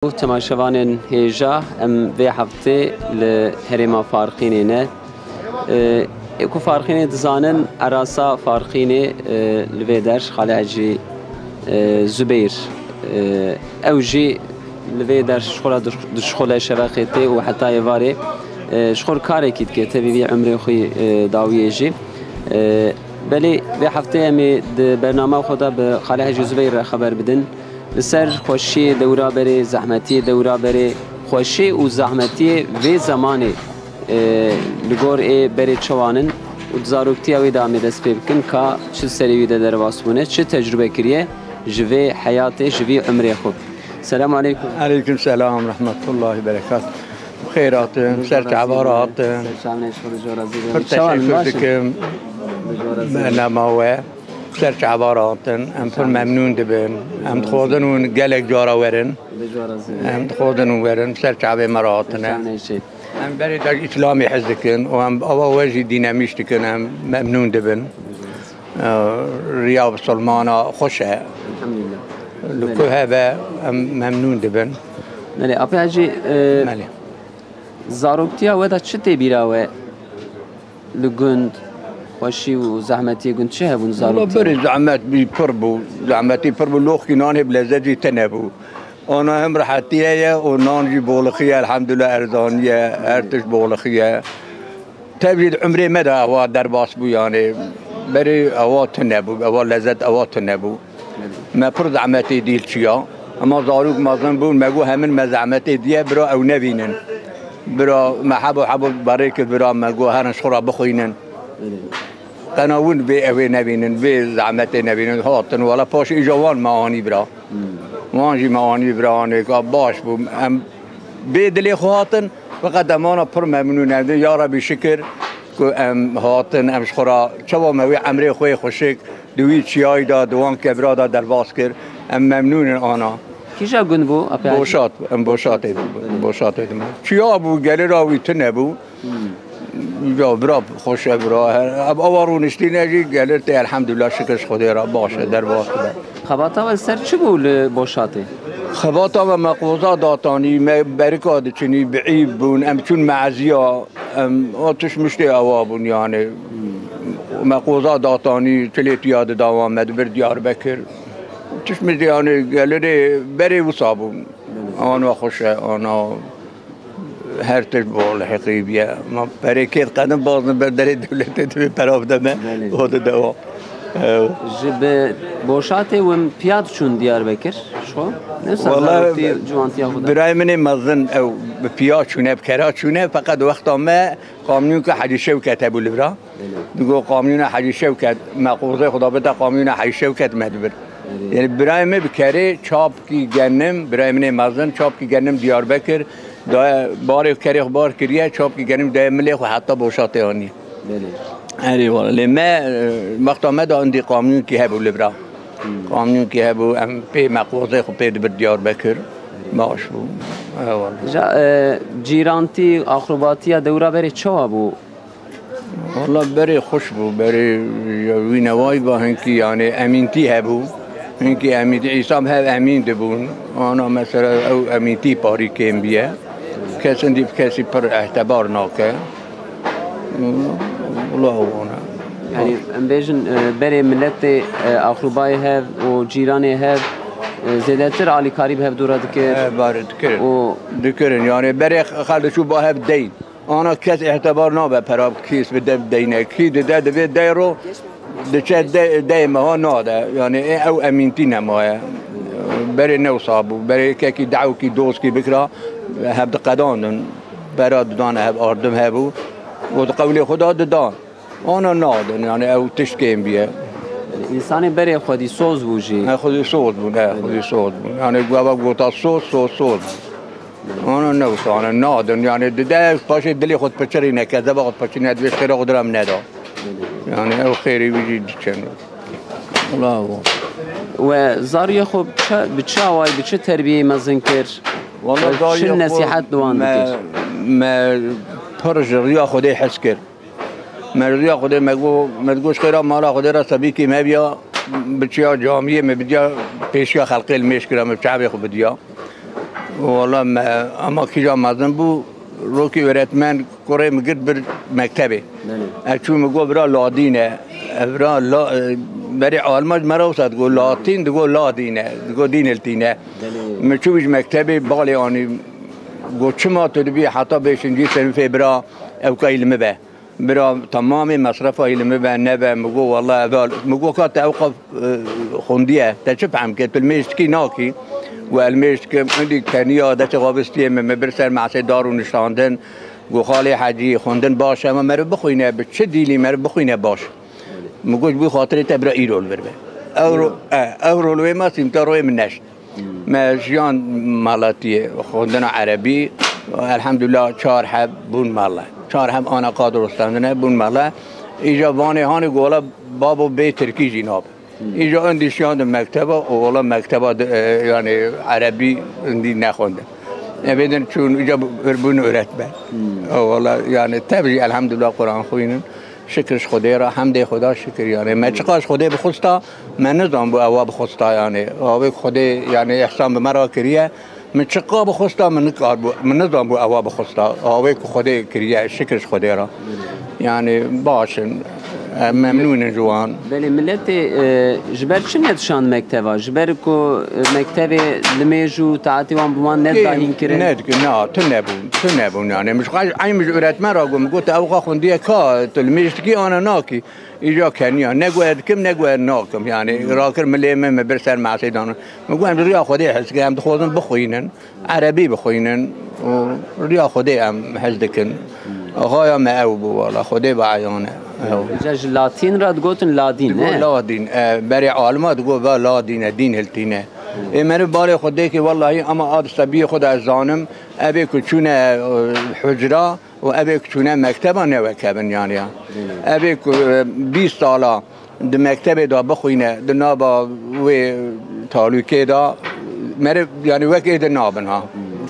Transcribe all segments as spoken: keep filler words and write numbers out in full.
Temaşevanên hêja, em vê heftê li herêma Farqînê ne. Ê ku Farqînê dizanin, Erasa Farqînê, e, li vê der Xalê Hecî, e, Zubeyr, e, ew jî li vê der ji xwe re dişxule şeveqê tê û heta êvarê, e, ji xwe re karekî dike, tevî vî emrê xwe, e, dawiyê jî. E, belê vê heftê em ê di bernama xwe de bi Xalê Hecî Zubeyr re xeber bidin. Li ser xweşiyê dewra berê, zehmetiyê dewra berê, xweşiyê û zehmetiyê vê zemanê, e, li gor ê berê çawan in û di zaroktiya wê de em ê dest pê bikin ka çi serê wî de derbas bûne, çi tecrube kiriye ji vê heyatê, ji vî umrê xwe. Selamu aleykum. Aleyküm selam, rahmetullahi berekat. Xêr hatin, ser çava re hatin. Ser çavnê ji xwe, bi jora zî Pir çawan in, teşekkür baş in? dikim. Bi jora zî Bernama we. Ser çava re hatin, em pir memnûn dibin. Em dixwazin hûn gelek cara werin. Em dixwazin hûn werin, ser çavê me re hatine. Em berê de îslamê hez dikin û em ava we jî dînemîş dikin, em memnûn dibin. Ee, Riya Bisilmana xweş e. Li ku hebe em memnûn dibin. Belê, Apê Hecî, e, Belê. zaroktiya we de çi tê bîra we? Li gund, xweşî û zehmetiyê gund çi hebûn Wala zaroktiya? berê zehmet bî, pir bû. Zehmetî pir bû, loxkî nanê bi lezzetî tune bû. Ana hem rehetî heye û nan jî bolixiye, elhamdulillah erzaniye, her tişt bolixiye. Tevî di umrê me de ewa derbas bû, yanê berê ewa tune bû, ewa lezzet ewa tune bû. Me pir zehmetê dîl çiya. Ema zarok mezin bûn, me got hemin me zehmetê diye, bira ew nevînin. Bira me hebo hebo berê kir, bira me got herin ji xwe re bixwînin. Qena win vê ewê nevînin, vê zehmetê nevînin. Hatin, wala paş îja wan me anî bira. Wan jî me anî bira, anêka baş bû. Em bê dilê xwe hatin, feqet em ana pir memnûn. Em dê, ya Rebî şikir ku em hatin, em ji xwe re çawa me wê emrê xwe yê xweşik di wî çiyayî de, di wan kevra de derbas kir. Em memnûn in ana. Kîja gund bû, Apê Hecî? Boşat, em Boşatê de bû. Boşatê de bû. Çiya bû, gelira wî tune bû. Ya bira, xweş e bira. Her, ev ava rûniştîne jî gelir tê, elhamdulillah, şikir ji Xwedê re baş e, derbas be. Xebata we ser çi bû li Boşatê? Xebata me, me qoza datanî, me berika diçinî, biîb bûn, em çûn meziya, em, o tişt miştê ewa bûn yani. Me qoza datanî, çilê tiya didawan, me dibir Diyarbekir. Tişt miştê yani gelirê berê wisa bûn. An we xweş e, ana. Her tişt bol heqî biye. Ma perê kêt qedin bazin ber derê dewletê divê pera bide me. Belê. O de dewa. Ew. Ji bi Boşatê win piya diçûn Diyarbekir, ji xwe? Ne wisa Wala zaroktiya, ciwantiya xwe de? Birayê min ê mezin ew bi piya çûne, bi kera çûne, feqet wexta me kamyonka Hecî Şewket hebû li vira. Belê. Digo kamyona Hecî Şewket, me qozê xwe da bide kamyona Hecî Şewket me dibir. Belê. Yani birayê min bi kerê çapkî genim, birayê min ê mezin çapkî genim Diyarbekir, daye barê kerê xwe bar kiriye, çapkî genim daye milê xwe heta Boşatê anî. Belê. Erê wala. Lê me, e, wexta me de indî kamyonkî hebû li vira. Hmm. Kamyonkî hebû, em pê me qozê xwe pê dibir Diyarbekir. Baş bû. Eyvallah. Ja, e, cîrantî, axrobatiya dewra berê çawa bû? Wala berê xweş bû, berê ya wî newayî ba hinkî, yani emîntî hebû. Hinkî emîntî, îsab hev emîn dibûn. Ana mesela ew emîntî parî kêm biye. Kes indî bi kesî pir ehtebar nake. Wala wana. Yani em bêjin, e, berê miletê, e, axrubayê hev û cîranê hev, e, zêdetir alîkarî bi hev dû re dikir. E, bare dikir. Û Dikirin, yani berê xel diçû ba hev deyn. Ana kes îtebar nabe pera kîs bide deyne. Kî dide divê dey ro diçe de-, dey meha nade. Yani ê ew emîntî nemaye. Berê newsa bû. Berê kekî dewkî doskî bikira hev diqedandin. Pera didane hev ardim hebû. Û di qewlê xwe da didan. Ana nadin, yani ew tişt kêm biye. Însanê berê xwedî soz bû jî. He, xwedî soz bûn, he, xwedî soz bûn. Yani gava gota soz, soz, soz bûn. Ana newsane, nadin, yani dide paşê dilê xwe dipiçirîne, kezeba xwe dipiçirîne, divê xêra xwe diram neda. Yani ew xêrê wî jî diçin. Wala. We zariyê xwe bi çi, bi çi awayî, bi çi terbiyeyê mezin kir? Wala zariyê xwe çi nesîhet li wan dikir? Me pir ji riya Xwedê hez kir. Me riya Xwedê me got, me digot, ji xêra mala Xwedê re sebîkî me biya, biçiya camiyê, me bidiya pêşiya xelqê li mêj kira, me bi çavê xwe bidiya. Wala me, ama kîja mezin bû, rokî öğretmen kurê min girt bir mektebê. Belê. Ez çû, min got, bira ladîn e. Bira la, berê alma ji me re wisa digot latîn, digot ladîn e, digot dîn hiltîne. Belê. Min çû ji mektebê balê anî, got, çima tu dibî heta bêşincî sinifê bira ew kayî li min be. Bira, tamamê mesrefa yî li min be, nebe, min got, wela, ev, min got, ka te ew qas, e, xundiye, te çi fehm kir? Tu li mêştikî nakî? Got, el mêştikim, indî keniya, destê xwe bistiyê min, min bir ser mesê dar û nişandin. Got, Xalê Hecî, xwendin baş e, ama meriv bixwîne, bi çi dîlî meriv bixwîne baş. Min got, ji bo xatirê te bira îro li vir be. Ew ro-, e, ew rol wê me sîmta royê min neşt. Me jiyan malatiyê, xwendina erebî, elhamdulillah çar heb bûn mala. Çar heb ana qadro standine bûn mala. Îja vanê hanê gola babo bê tirkî jî nabe. Îja endî şiyan di mekteba, û wala mekteba di, e, yani erebî endî nexwendin. Evê din çûn îca bir bûn öğretmen. O wala yani tev jî elhamdulillah Quran xwînin. Şikir ji Xwedê re, hemdê Xweda şikir yani. Me çiqas Xwedê bixwista, me nizan bû ewa bixwista yani. Avê Xwedê yani ihsan bi me re kiriye. Min çiqa bixwesta, min nikar bû, min nizan bû ewa bixwesta. Avê ku Xwedê kiriye, şikir ji Xwedê re. Yani baş in, e, memnûn in ji wan. Belê, miletê, e, ji ber çi nedişand mekteva? Ji ber ku, e, mektevê limêj û taetê wan bi wan neda hînkirin? Nedikin, na, tu nebûn, tu nebûn yani. Min ji xwe, eyn min ji öğretmen re got, min got, ew xwe xundiye ka, tu limêj dikî ana nakî. Îja keniya, ne got ez dikim, ne got ez nakim. Yani rakir milê min, min bir ser mesê dan. Min got, em ji riya Xwedê hez dikin, em dixwazin bixwînin. Erebî bixwînin û riya Xwedê em hez dikin. Axaya me ew bû wala, Xwedê bi eyan e. Ew. Îca ji latîn re digotin ladîn, digot ne? Ladîn, e, berê alima digot va ladîn e, dîn hiltîne. Ê meriv balê Xwedê kê wellahî ama a di sebiyê xwe de ez zanim, evê ku çûne, e, hucra û evê ku çûne mekteba ne wek hev in yani ya. Evê ku, e, bîst sala di mektebê de bixwîne, di nava wê talûkê de, meriv, yani wek ê din nabin ha.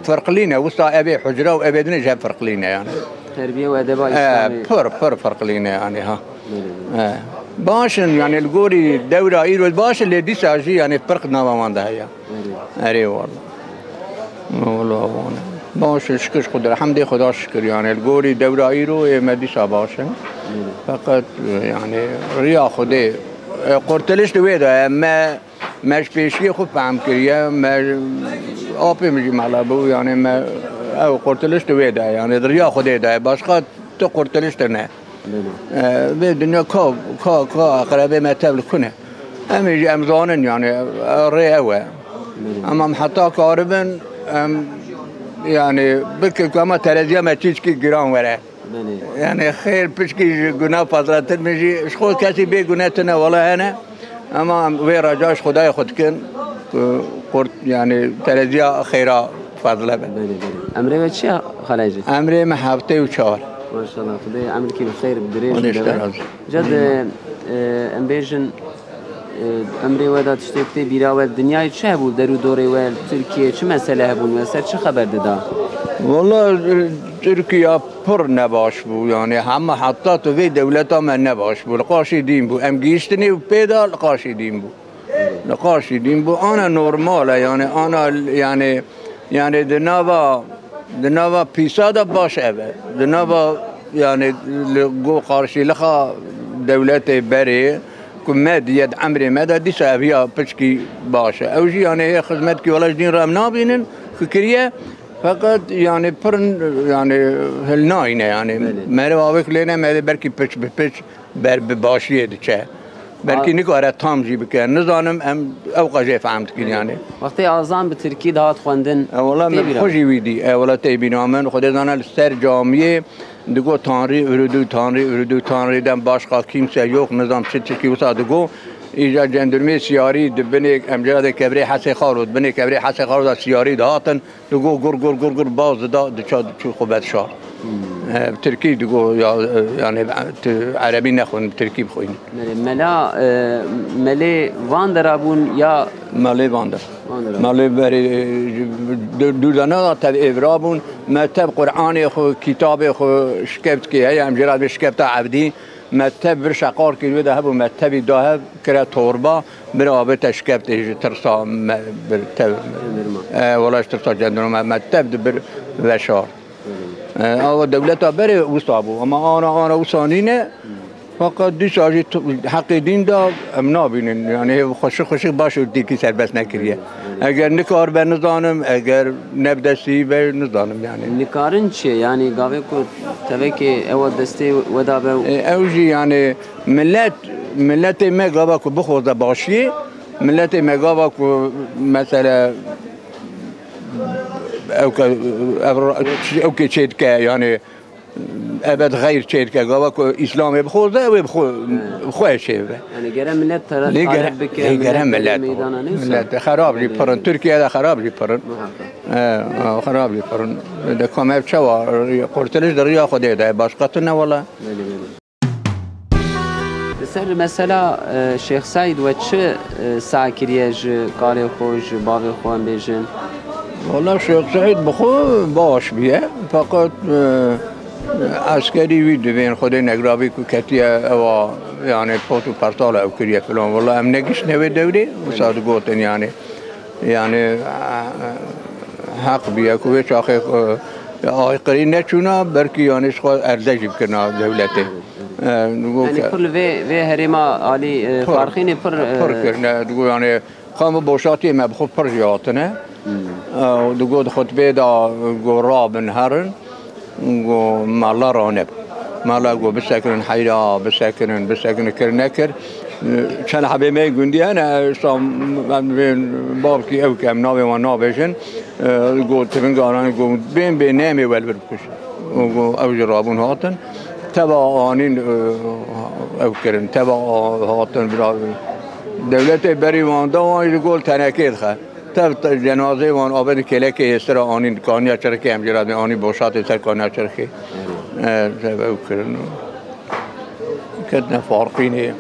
Firqilî ne, wisa ev ê hucre û ev ê din jî hev firqilî ne yani. Terbiye û edeba, e, Îslamê. Pir, pir firqilî ne yani ha. Belê, belê. E, baş in yani li gorî dewra îro baş in, lê dîsa jî yani firq nava wan de heye. Erê. Erê wala. Wala wan. Baş e, şikir Xwedê, hemdê Xweda şikir yani. Li gorî dewra îro ê me dîsa baş in. Feqet, e, yani riya Xwedê, e, qurtiliş di wê de ye. Me, me ji pêşiyê xwe fehm kiriye. Me, apê min jî mala bû yani me ew qurtiliş di wê de ye. Yani di riya Xwedê de ye. Başqa tu qurtiliş tune. Belê. E, vê dinya ka, ka, ka aqrebê me tev li ku ne? Em ê jî em zanin yani, e, rê ew e. Belê. Em, em heta karibin, em, yani bikin ku ema tereziya me çîçkî giran were. Belê. Yani xêr piçkî ji guna fazlatir min jî, ji xwe kesî bê gune tune wala hene. Ema em wê reca ji Xwedayê xwe dikin ku qurt, yani tereziya xêra fazle be. Belê, belê. Emrê we çi ye, Xalê Hecî? Emrê me heftê û çar. Maşallah, Xwedê emrikî bi xêr, bi dirêj bide we. Îşte razî. Cad, e, em bêjin, e, emrê we de tiştê tê bîra we, dinyayê çi hebû, derûdorê we, li Tirkiyê çi mesele hebûn, we ser çi xeber dida? Wala, e, Tirkiye pir nebaş bû, yani hema heta tu vê dewleta me nebaş bû, li qaşî dîn bû. Em gihiştinê û pê de li qaşî dîn bû. Li qaşî dîn bû, ana normal e, yani ana, yani, yani di nava, di nava pîsa de baş ev e. Di nava, yani li go qarşîlixa dewletê berê ku me diye di emrê me de dîsa ev ya piçkî baş e. Ew jî yani hê xizmetkî wela ji dîn re em nabînin ku kiriye. Feqet yani pir yani hilnayne yani. Belê. Meriv avêk lê ne, meriv belkî piç bi piç ber bi başiyê diçe. Belkî A- nikare tam jî bike. Nizanim em ew qas jê fehm dikin yani. Wextê azan bi tirkî dihat xwendin, e, wela tê min bîra xwe jî wî dî. E, wela tê bîra min. Xwedê zane li ser camiyê digot Tanrı öldü, Tanrı öldü, Tanrı'dan başka kimse yok. Nizam çi çi ki wisa digot. Îca cendirmê siyarî di binê em jê re dê kevrê Hesê Xalo, di binê kevrê Hesê Xalo da siyarî dihatin. Digo gur, gur, gur, gur, baz dida, diça, diçû xwe vet şar. Hmm. E, tirkî digo, ya, e, yani, e, tu erebî nexwin, tirkî bixwîn. Belê, mela, e, melê van dera bûn ya? Melê van der. Van dera. Melê berê, e, du-, dûrdana da tev êvra bûn. Me tev Qur'anê xwe, kitabê xwe, şikevtkê heye, em jê re dibê şikevta evdî. Mekteb vir şeqarkî wê de hebû, mektebî da hev kire torba, bir avête şikefte ji tirsa me-, bir tev-, Jandarma. E, wala ji tirsa jandarma, mekteb di bir veşar. E, awa dewleta berê wisa bû, ama ana, ana wisa nîne. Fakat dîsa jî tu-, heqê dîn de em nabînin. Yani hêv xweşik xweşik baş û dîkî serbest nekiriye. Eger nikaribe nizanim, eger ne bi destî be nizanim yani. Nikarin çi ye? Yani gavê ku tevekê ewa destê we dabe û E, ew jî yani millet, milletê me gava ku bixwaze başiyê, milletê me gava ku mesela ew ke, ev ra-, ew kê çê dike yani ebed xeyr çê dike, gava ku Îslamê bixwaze, ew ê bixwe-, xwe çê bibe. Yani gere millet tara-, Lê gere, talep bike, lê gere millet millet, meydana neyse. Millet xerab jî Belê. Pirin. Türkiye'de xerab jî pirin. Muhakkak. E, xerab jî pirin. De kom ev çawa, kurtuluş de riya Xwedê de, başka tu ne wala. Belê, belê. Li ser mesela, e, Şêx Seîd we çi, e, sah kiriye ji kalê xwe, ji bavê xwe em bêjin? Wala Şêx Seîd bi xwe baş bûye. Feqet, e, eskerî wî divên Xwedê negrabî ku ketiye ewa, yani pot û pertala ew kiriye filan. Wala em negiştine wê dewrê, wisa digotin yani. Yani, e, heq bûye ku wê çaxê, e, aykırî neçûna, belkî yani ji xwe erde jî bikirina dewletê. E, digo Yani ke- pir li vê, vê herêma alî, e, Pir. Farxînê pir, e, Pir kirine, digo yani, Qam û boşatiyê me bi xwe pir jî hatine. E, û digot xutbê de go rabin herin, go mala raneb. Mala go bisekinin heyra, bisekinin, bisekinin kir nekir. Çend hebê me gundî hene, êsta em vê bavkî ew ke em navê wan nabêjin, e, go tivinga ran, go bên bê nemê welbir bikuş. Û go ew jî rabûn hatin. Teva anîn, e, ew kirin. Teva a-, hatin vira. Dewletê berî wan da wan ji gol tenekê dixe. Tev te-, cenazeyê wan avêtin kêlekê hêsira anîn kaniya çirkê em jê re dê anî boşatê ser kaniya çirkê. E, tev ew kirin. Ketine farqînê.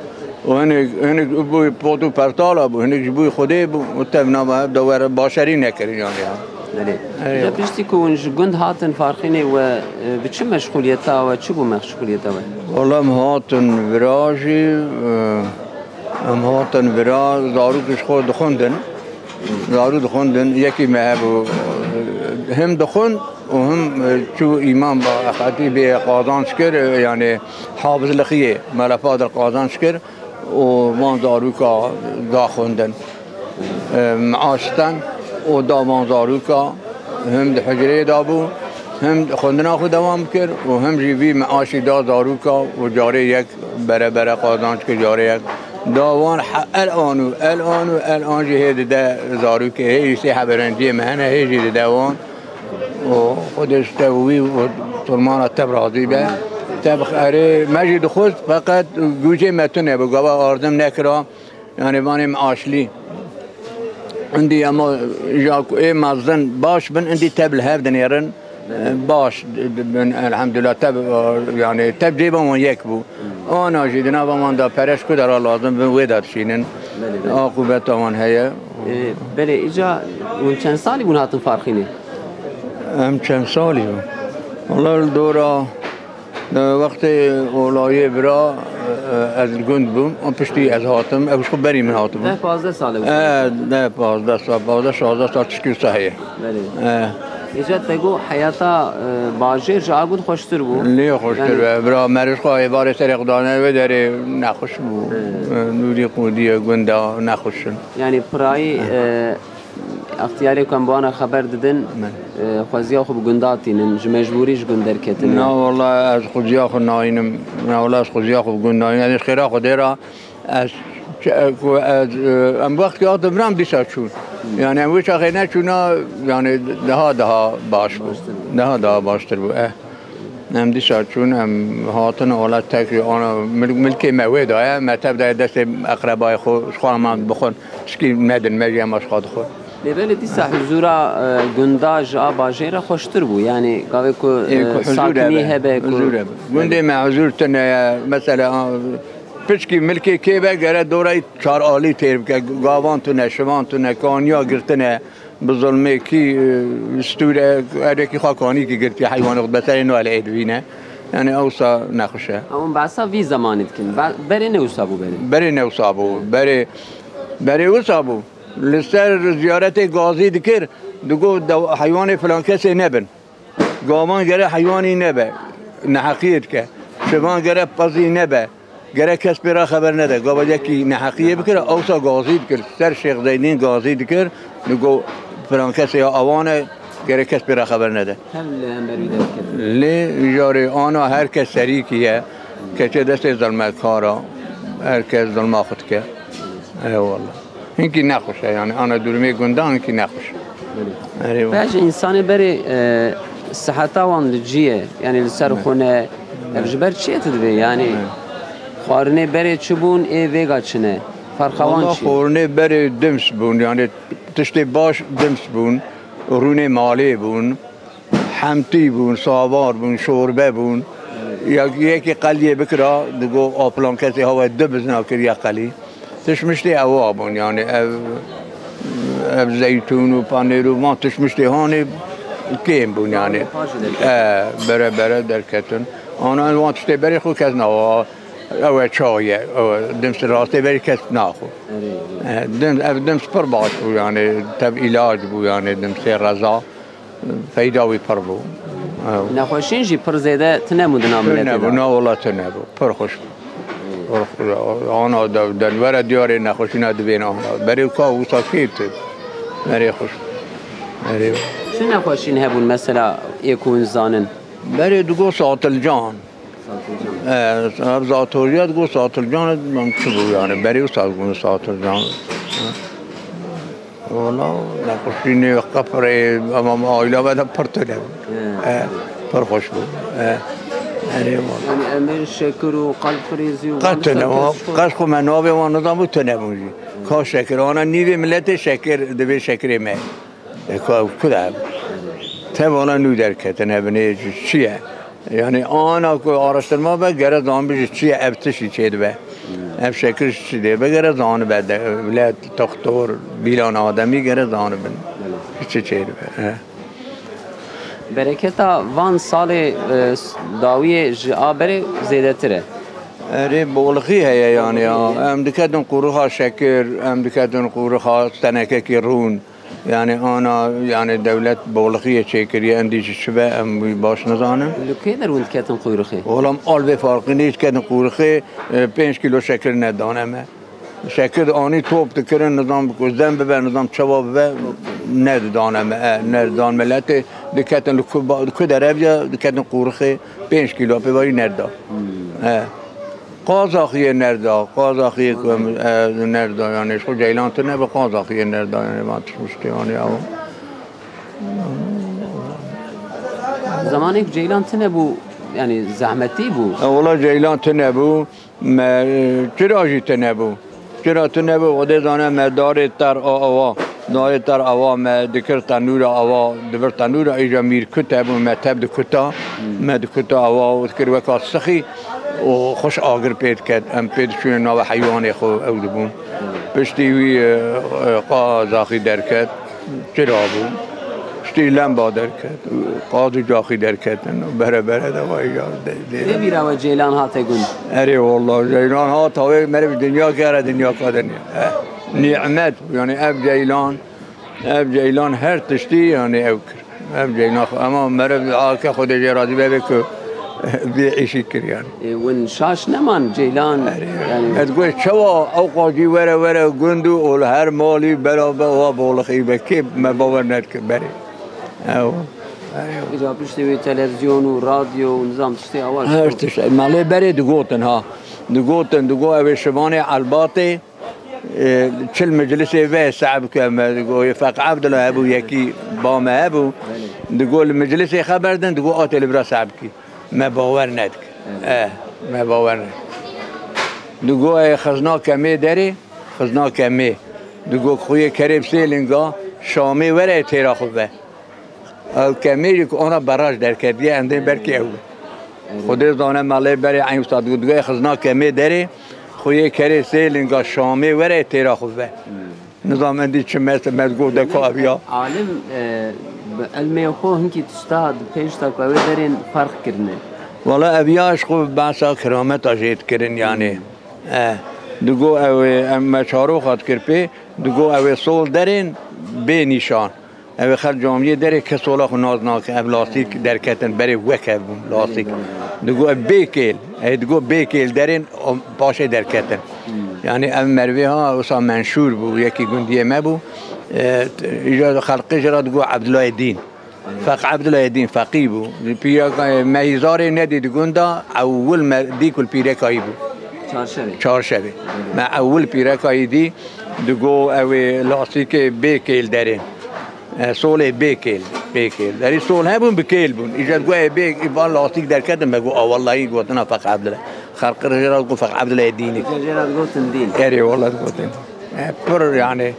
Û hinek, hinek ji bo pot û pertala bû, hinek ji bo Xwedê bû, û tev nava hev de were başerî nekirin yani ya. Belê. Eywa. Ji piştî ku hûn ji gund hatin Farxînê we, e, bi çi meşxuliyeta we, çi bû meşxuliyeta we? Wala em hatin vira jî, e, em hatin vira, zarok ji xwe dixwendin. Zarok dixwendin, yekî me hebû, e, him dixwend û him, e, çû îmam ba-, xetîbê qazanç kir, e, yani hafizlixiyê, Mela Fadil qazanç kir. û van zaroka da xwendin. E, meaş ten û da van zaroka him di hicreyê de bû, him xwendina xwe dewam kir û him jî vî meaşî da zaroka û carê yek bere bere qazanç kir, carê yek da wan he-, el an û el an û el an jî hê dide zarokê, hê jî sê heb öğrenciyê me hene, hê jî dide wan. û Xwedê ji te û wî û Turmana te bi razî be. Te bi xerê me jî dixwest, feqet gûjê me tune bû, gava ardim nekira. Yani vanê meaşlî. Îndî ema ja ku ê mezin baş bin, îndî te bi li hev dinêrin. Baş bin, elhamdulillah, te bi, yani te bi cêba wan yek bû. Ana jî di nava wan de pereş ku de ra lazim bin wê de dişînin. Belê, belê. Aqûbeta wan heye. Ee, belê, îca hûn çend salî bûn hatin Farxînê? Em çend salî bûn? Wala li dora, e, wextê olayê bira, e, ez li gund bûm. Û piştî ez hatim. Ew ji xwe berî min hatibû. Deh pazdeh sal e wisa. E, deh pazdeh sal, pazdeh şazdeh sal tişkî wisa heye. Belê. E. Îca te got heyata, e, bajêr ji a gund xweştir bû. Lê xweştir Yani be. Bira me ji xwe êvarê serê xwe dane wê derê nexweş bû. E, nûrî qûdiyê gunda nexweş in. Yani pirayî, e, extiyarê ku em bi wana xeber didin, Me. e, xweziya xwe bi gunda tînin, ji mecbûrî ji gund derketine. Na wala ez xweziya xwe nayînim. Na wala ez xweziya xwe bi gund nayînim. Ez xêra Xwedê ra ez, ç-, ku ez, e, em wextkê hatin vira em dîsa çûn. Yani em wê çaxê neçûna, yani daha daha baş bû. Baştir bû. Daha daha baştir bû. Eh. Em dîsa çûn, em hatin, wala tek jî ana mil-, milkê me wê daye, me tev daye destê eqrebayê xwe, ji xwe heman bixwin, tişkî nedin me jî, em ji xwe dixwin. Lê belê dîsa huzûra, e, gunda ji a bajêr re xweştir bû. Yani gavê ku, Ê, e, ku huzûr sakinî hebe, hebe, ku huzûr hebe. Gundê me huzûr tune ye. Mesela, a, piçkî milkê kê be gere dorayî çar alî têr bike. Gavan tune, şivan tune, kaniya girtine. Bi zilmê kî, e, stûre, her yekî xwe kanîkî girtiye, heywanê xwe beserê nale ê divîne. Yani ewsa nexweş e. Ama behsa vî zemanî dikin. Be-, berê ne wisa bû berê. Berê ne wisa bû. Berê, berê wisa bû. Li ser ziyaretê gazî dikir, digot, "Dew-, heywanê filan kesê nebin." Gavan gere heywanî nebe, neheqiyê dike. Şivan gere pezî nebe, gere kes pê re xeber nede. Gava yekî neheqiyê bikir, ewsa gazî dikir. Ser Şêx Zeydîn gazî dikir, digot, "Filan kesê ya awan e, gere kes pê re xeber nede." Hev li hember wî derketin. Lê jarê ana her kes serîkî ye, keçe destê zilmekar e, her kes zilma xwe dike. Eyvallah. Hinkî nexweş e, yani ana durumê gundan hinkî nexweş e. Belê. Erê wa. Bence insanê berê, e, siheta wan li cî ye, yani li ser xwe ne. Ev ji ber çi ye tu dibê? Yani xwarinê berê çi bûn, ê vêga çi ne? Ferqa wan Valla çi ye? Xwarinê berê dims bûn, yani tiştê baş dims bûn, rûnê malê bûn. Hemtî bûn, savar bûn, şorbe bûn. Ya yekî qeliyê bikira, digo, "A filan kesê ha we du bizna kiriye qelî." Tişmiştê ewa bûn, yani ev, ev zeytûn û panêr û van tişmiştê hanê kêm bûn yani. E, bere bere derketin. Ana wan tiştê berê xwe kes nawa. Ew e çaw ye, ew e dimsê rastê berê kes naxwe. E, dim, ev dims pir baş bû yani, tev îlac bû yani, dimsê reza. Feyda wî pir bû. Ew. Nexweşîn jî pir zêde tune bû di nav miletê de. Tune bû, na wela tune bû. Pir xweş bû. Pir xweş. Ana de, de were diyarê nexweşîna dibên ana. Berê ka wisa kê tu. Berê xweş. Berê. Çi nexweşîn hebûn mesela ê ku hûn zanin? Berê digo Satilcan. Satilcan. E, ev Zatoriya digo Satilcan, çi bû yani? Berê wisa bûn Satilcan. Wala, nexweşînê qefrê, ama aîla me de pir tune bû. He. E, pir xweş bû. E, erê wala. Yani em ê şekir û qelfirêzî û Qet tune, qet xwe me navê wan nizam bû tune bûn jî. Ka şekir, ana nîvê miletê şekir, divê şekirê me. E, ka, ku de? Te wala nû derketin, ev ne çi ye? Yani ana ku araştirma be, gere zanbin ji çi ye ev tiştî çêdibe. Ev şekil ji çi dibe, gere zanibe de, millet, doktor, bîlan ademî gere zanibin. Ji çi çêdibe, he. Bereketa van salê, e, dawiyê ji a berê zêdetir e. Erê, bolixî heye yani ya. Em diketin qûrixa şekir, em diketin qûrixa tenekekî rûn. Yani ana, yani dewlet bolixiyê çêkiriye, endî ji çi be, em wî baş nizanin. Li kê der hûn diketin qûrixê? Olam al vê farqî nê diketin qûrixê, e, pênc kîlo şekir nedane me. Şekir anî top dikirin, nizam ku zem bibe, nizam çawa bibe, nedidane me, e, nedidan miletê. Diketin li ku ba-, ku dereviya, diketin qûrixê, pênc kîlo pê vayî nerda. E. Qazaxiyê nerda, Qazaxiyê ku em, e, nerda, yani, ji xwe ceylan tune bi Qazaxiyê nerda, yani, van tişt tiştê, yani, ew. Zemanê ku ceylan tune bû, yani, zehmetî bû. E, wala ceylan tune bû, me, e, çira jî tune bû. Çira tune bû, Xwedê zane me darê ter a awa, darê ter awa me dikir tenûra awa, divir tenûra, îja mîr kut hebû, me tev dikuta, me dikuta awa û dikir weka sixî û xweş agir pê diket. Em pê diçûnin nava heywanê xwe ew dibûn. Piştî wî, e, e, qazaxî derket, çira bû. Piştî lemba derket, qaz û caxî derketin. Bere bere de vay ya, de, de. Lê bîra we ceylan hate gund? Erê wallah, ceylan hat, havê meriv dinya kere dinya kadin. Eh, nîmet, yani ev ceylan, ev ceylan her tiştî yani ew kir. Ev ceylan xwe, ama meriv ake Xwedê jê razî be, be ku vê îşî kir yani. E, win şaş neman ceylan, yani. Ez got, çawa ew qacî were, were gund û ol her malî beraber wa bolixî be, kê me bawer nedikir berê. Ew. Îca piştî wî televizyon û radyo û nizam tiştê awa Her çi tişt. Malê berê digotin ha. Digotin, digo ew ê şivanê Elbatê, e, çil meclisê ve sehb ke me, digo, ê Feq Evdila hebû, yekî ba me hebû. Digo li meclisê xeber din, digo atê li bira sehb kî. Me bawer nedik. E, me bawer nedik. Digo ê xizna kemê derê, xizna kemê. Digo xuyê kerê bi sê linga, Şamê were têra xwe ve. Ew kemê jî ku ana beraj derketiye, em dê belkî ew be. Xwedê zane me lê berê eyn wisa digo, digo xizna kemê derê, xuyê kerê sê linga Şamê were têra xwe ve. Nizam endî çi mes, mezgo de ku aviya. Alim, e, bi ilmê xwe hinkî tişta di pênc ta ku ew ê derên ferq kirine. Wala ev ya ji xwe behsa kirameta jê dikirin, yanî. E, digo ew ê, em me çaroxa dikir pê, digo ew ê sol derên bê nîşan. Ew ê xelk camiyê derê kes sola xwe nas nake, ev lastîk derketin, berê wek ev bûn, lastîk. Digo ev bê kêl, ê digo bê kêl derên, o, paşê derketin. Yanî ev merivê ha, wisa menşûr bû, yekî gundiyê me bû. E, îja xelqê jê re digo Ebdullah Dîn. Feq Ebdullah Dîn feqî bû. Pîreka, e, me hîzarê nedî di gunda, ewil me dî ku li pîrekayî bû. Çarşevê. Çarşevê. Me ewil pîrekayî dî, digo ew ê lastîkê bê kêl derê. E, solê bê kêl, bê kêl. Derî sol hebûn, bi kêl bûn. Îja digo ê bê, van lastîk derketin, me got, a wellahî gotina Feq Ebdullah. Xelqê jê re got Feq Ebdullah Dînî. Jê re digotin dîn. Erê, wela digotin. E, pir, yanî.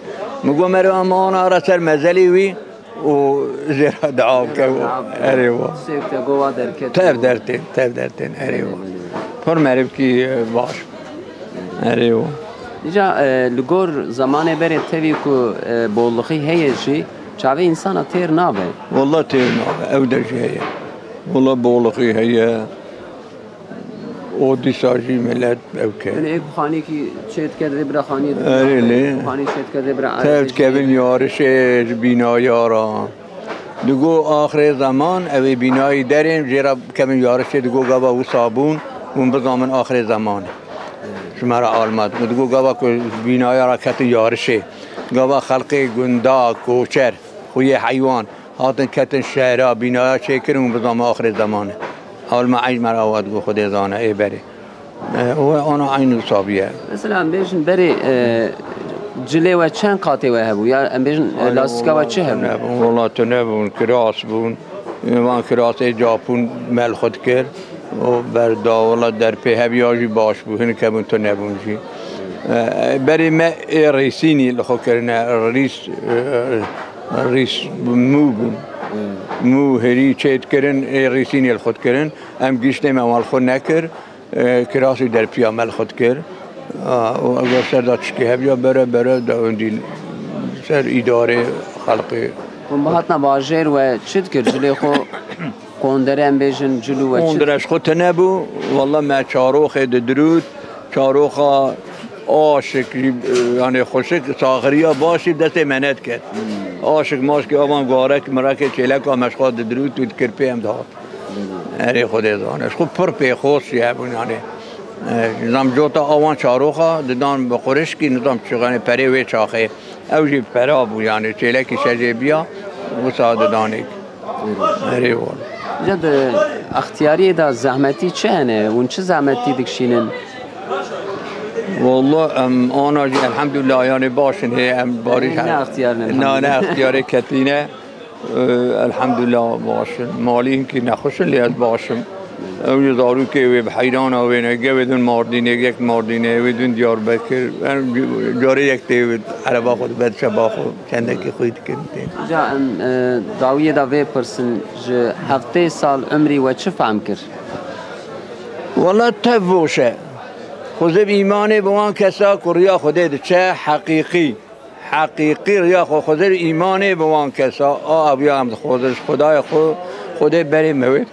Min got, meriva me ana re ser mezelî wî, û jê re dua bike. Dua bike. Erê wa. Tiştê ku te got wa derket. Tev dertên, tev dertên, erê wa. Pir merivkî, e, baş. Erê wa. Îca, e, li gor zemanê berê tevî ku, e, bolixî heye jî, çavê însana têr nabe. Walla têr nabe, ew de jî heye. Walla bolixî heye. Û dîsa jî milet ew ke. Yanî ê ku xanîkî çê dike divê bira xaniyê dike. Erê lê. Xanî çê dike divê bira. Tev dikevin yarişê ji bînaya re. Digo axirê zeman ew ê bînayî derên jê re bikevin yarişê, digo gava wisa bûn, hûn bizamin axirê zemanê. Ji me re alma digo, digo gava ku bînaya re ketin yarişê. Gava xelkê gunda, koçer, xuyê heywan. Hatin ketin şehra, bînaya çêkirin û bizama axirê zemanê. Hewlma eyn me re awa digo Xwedê zane, ê berê. E, û ana eyn wisa bûye. Mesela em bêjin berê, e, cilê we çend qatê we hebû? Ya em bêjin, e, lastîka we çi hebû? Nebûn, wela tune bûn, kiras bûn. Van kirasê capûn me li xwe dikir. Û berda, wela derpê heviya jî baş bû, hinek hebûn tune bûn jî. E, berê me ê rîsînî li xwe kirine, rîs, e, Rîs mû bûn. Hmm. Mû herî çê dikirin, ê rîsînê li xwe dikirin. Em giştê me wan li xwe nekir. E, kirasî derpiya me li xwe dikir. A, û eger ser de tişkî hebiya bere bere de hûn dî ser îdarê xelqê. Hûn bihatina bajêr we çi dikir? Cilê xwe qondere em bêjin, cil û we çi? Qondere ji xwe tune bû. Walla me çaroxê didirût. Çaroxa aşik jî, e, yanê xweşik, saxiriya baş jî destê me nediket. Hmm. Aşik maşkê avan guharek, mirekê çêleka me ji xwe didirût û dikir pê em dihat. Hmm. Erê Xwedê zane. Ji xwe pir pêxos jî hebûn, yanê. E, nizam cota awan çaroxa didan bi xurişkî, nizam çi, yanê perê wê çaxê. Ew jî pera bû, yanê çêlekî şejê biya, wisa didanê. Erê wal. Îca di extiyariyê de zehmetî çi hene? Hûn çi zehmetî dikişînin? Walla em ana jî elhamdulillah, yanê baş in, hê em barî. Yanê ne extiyar ne, na, ne elhamdulillah. Extiyarê ketîne. Ee, elhamdulillah baş in. Malî hinkî nexweş in, lê ez baş im. Ew jî zarokê wê bi heyrana wê ne, ge wê din Mardînê, yek Mardînê, wê din Diyarbekir. Em carê yek tê wê ereba xwe dibe diçe ba xwe. Çendekî xwî dikin tê. Îca em, e, dawiyê de vê pirsin, ji heftê sal umrî we çi fehm kir? Wela tev boş e. Xwezir îmanê bi wan kesa ku riya Xwedê diçe heqîqî. Heqîqî riya xwe xwezir îmanê bi wan kesa. A aviya em dixwezir ji Xwedayê xwe, Xwedê berê me wê.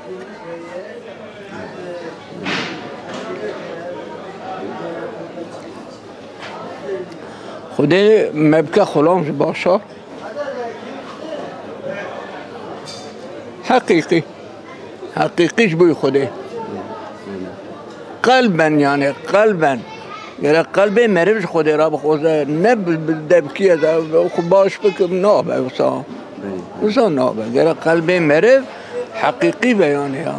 Xwedê me bike xulam ji başa. Heqîqî. Heqîqî ji bo Xwedê. Qelben, yani, qelben. Gerek qelbê meriv ji Xwedê re bixwaze. Ne bi, bi devkî ez ev xwe baş bikim, nabe wisa. Wisa nabe. Gerek qelbê meriv heqîqî be, yani, ya.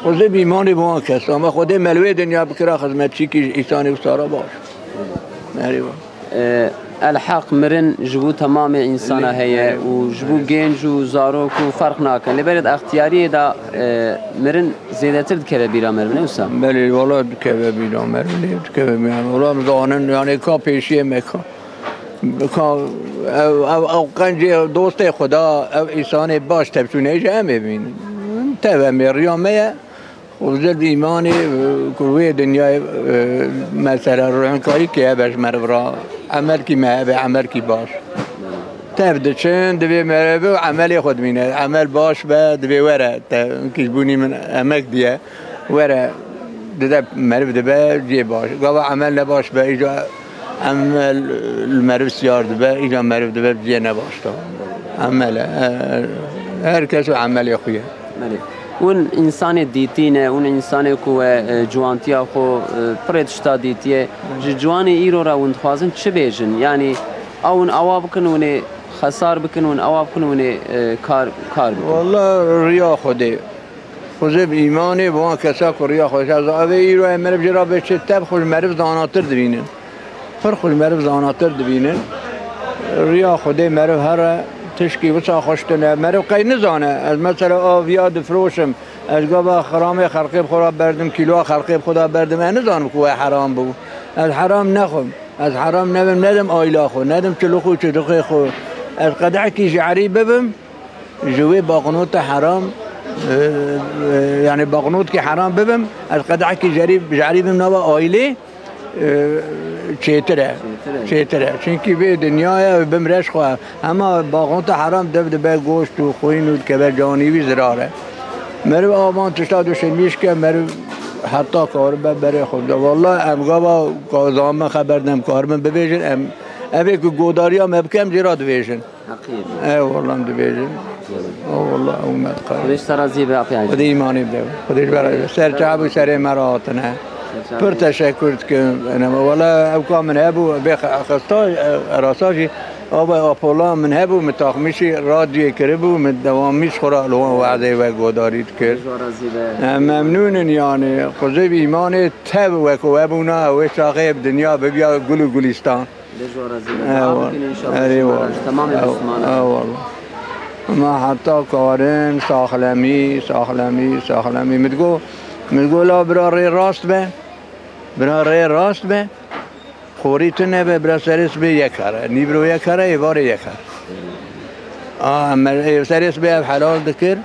Xwezê bîmanê bi wan kes. Ama Xwedê me li wê dinya bikira xizmetçîkî ji îsanê wisa re baş. Erê wa. E, El-Heq, mirin ji bo temamê însana heye û ji bo gênc û zarok û ferq nake. Lê berê di extiyariyê de, e, mirin zêdetir dikeve bîra meriv, ne wisa? Belê, wala dikeve bîra meriv, lê dikeve bîra meriv. Wala em zanin, yani ka pêşiyê me ka. Ka ew, ew, ew qencê dostê Xweda, ew îsanê baş tepşûnê ji em ê bînin. Tev em ê riya me ye. Û zir îmanê, e, ku wê dinyayê, e, mesela rinkayî kê hebe ji meriv re, emelkî me hebe, emelkî baş. Tev diçin, divê meriv û emelê xwe dimîne. Emel baş be, divê were. Te, hinkî ji bûnî min emek diye. Were, dide meriv dibe cihê baş. Gava emel ne baş be, îca emel li meriv siyar dibe, îca meriv dibe cihê ne baş de. Emel e. Her, her kes û emelê xwe ye. Belê. Hûn însanê dîtî ne, hûn însanê ku we, e, ciwantiya xwe, e, pirê tişta dîtiye. Ji ciwanê îro re hûn dixwazin çi bêjin? Yanî, a hûn awa bikin, hûn ê xesar bikin, hûn awa bikin, hûn ê, e, kar, kar bikin. Walla riya Xwedê. Xwezê bi îmanê bi wan kesa ku riya xwe, ez avê îro em meriv jê re bê çi tev xwe ji meriv zanatir dibînin. Pir xwe ji meriv zanatir dibînin. Riya Xwedê meriv here tişkî wisa xweş tune. Meriv qey nizane. Ez mesela aviya difiroşim. Ez gava xiramê xelqê bi xwe re berdim, kîloya xelqê bi xwe de berdim. Ez nizanim ku we heram bû. Ez heram nexwim. Ez heram nebim, nedim aila xwe, nedim çilix û çilixê xwe. Ez qedehekî ji erî bibim, ji wê baqnota heram, e, e, yanî baqnotkî heram bibim, ez qedehekî ji erî, ji erî bim nava ailê, e, çêtir e. Çêtir e. Çêtir e. Çunkî vê dinyaya bim reş xwe. Hema baqnota heram dev dibe goşt û xwîn û dikeve canî wî zirar e. Meriv avan tişta duşemîş ke meriv heta karibe berê xwe bide. Walla em gava ka zamin xeber dem karimin bibêjin, em evê ku godariya me bike em jê re dibêjin. Heqî ye. E, walla em dibêjin. O, walla ew me dixwe. Xwedê ji te razî be, Apê Hecî. Xwedê îmanê bide. Xwedê ji ber ser çav û serê me re hatine. Ser çav. Pir teşekkür dikim. Ene, walla ew ka min hebû, bê xe-, xesta, e, erasa jî, ava Apolla min hebû, min taxmîşî radyoyê kiribû, min dewamîş xwe re li wan wezê we godarî dikir. Ji we razî be. Em memnûn in, yanî, xwezê bi îmanê tev wek we bûna, wê çaxê bi dinya bibiya gul û gulîstan. Lê ji we razî be. Ewa. Dua bikin, înşallah, erê ji me wa. Re, ji temamê Ewa. Mislimanan. Ewa. Ma heta karin saxlemî, saxlemî, saxlemî. Min digo, min digo la bira rê rast be. Bira rê rast be. Xorî tune be, bira serê sibê yek here. Nîvro yek here, êvarê yek here. A, me, ê, serê sibê ev helal dikir.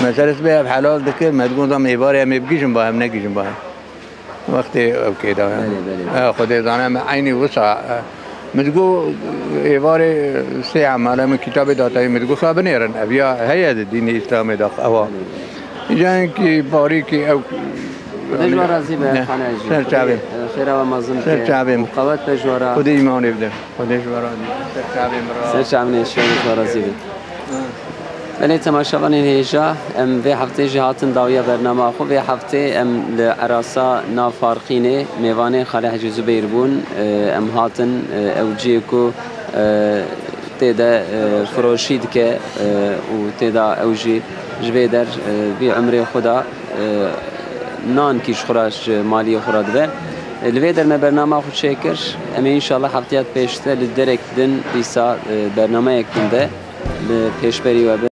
Me serê sibê ev helal dikir. Me digo, zam êvarê em ê bigihîjin ba, em negihîjin ba. Wextê ew kê da. Belê, belê. E, Xwedê zane me eynî wisa, e, min digo êvarê sê emale min kitabê datayî min digo ka binêrin. Ev ya heye di dînê Îslamê de ewa. Belê. Îca hinkî barîkî ew. Xwedê ji we razî be, Ne. Xane Hecî. Ser Xwedê, çavê. E, xêra we mezin bike. Ser çavê. Û qewet be ji we re. Xwedê îmanê bide. Xwedê ji we razî be. Ser çavê min re. Ser çavê min, ji we razî be. Belê, temaşevanên hêja, em vê heftê jî hatin dawiya bernama xwe. Vê heftê em li Erasa nav Farqînê mêvanê Xalê Hecî Zubeyr bûn. E, em hatin, e, ew cihê ku, e, tê de, e, firoşî dike, e, û tê de ew jî ji vê der, e, vî umrê xwe de, e, nankî ji xwe re ji maliyê xwe re dibe. E, li vê der me bernama xwe çêkir. Em ê înşallah hefteya pêşte li derek din dîsa, e, bernameyek din de li pêşberî we be.